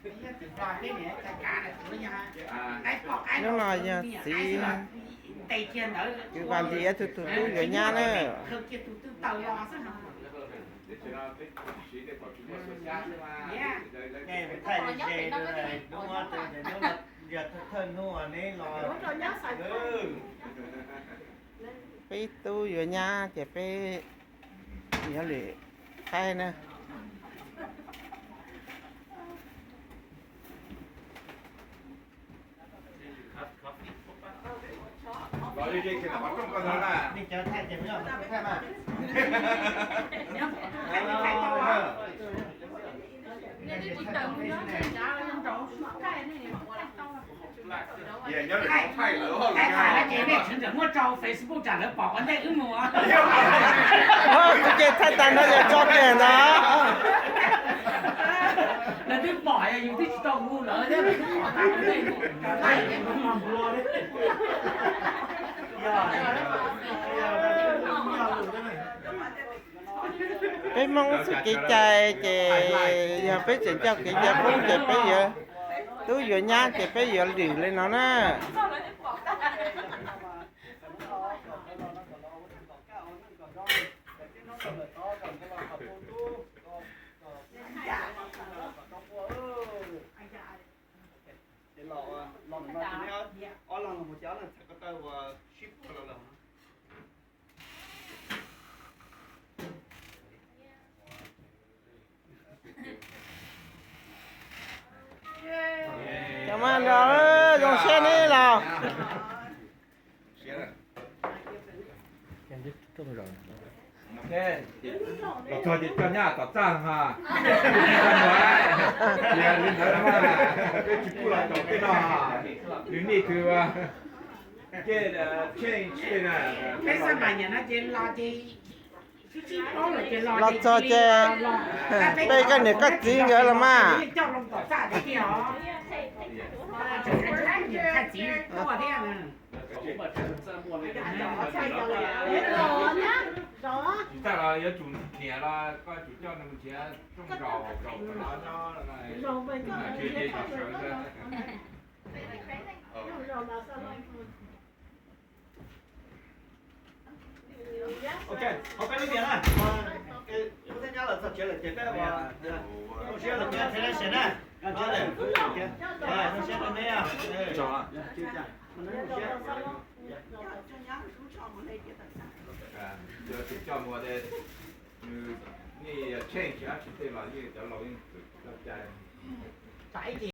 Hnub no yog txiv kwv Vaj Lis tus tub yuav nyab na. Peb tub yuav nyab ces peb yuav lwm qaib na. Ces thaij tag nrho yog tso kiag ntag. Lawv twb pom yog yus twb tsis tau hu lawv thiab, lawv twb pom tag ntej. Peb Hmoob txoj kev cai ces yog peb tseem coj kev cai Hmoob ces peb yuav, tub yuav nyab ces peb yuav lwm li no na. Cov mas los zoo siab ne los. Los txog ces coj nyab tom txaj ha. Tias li ntawd no mas peb tsis pub los tom tej no. You need to get a change. Peb xav mas nyam no ces los ces los txog ces peb koj niam koj txiv nkawd los mas. Tsis txaj los yuav tsum niam los koj tsum coj nws mus nrhiav rooj zaum zaum no nyob. Ok, hauv peb lub tias na, lub thiab nyab lawv txog tsev lawm ces peb ua zoo siab los peb translation na. Zoo siab rau neb. Yuav tsum coj mus, nws yeej change dab tsi tej los yeej cov laus yeej txawj cai.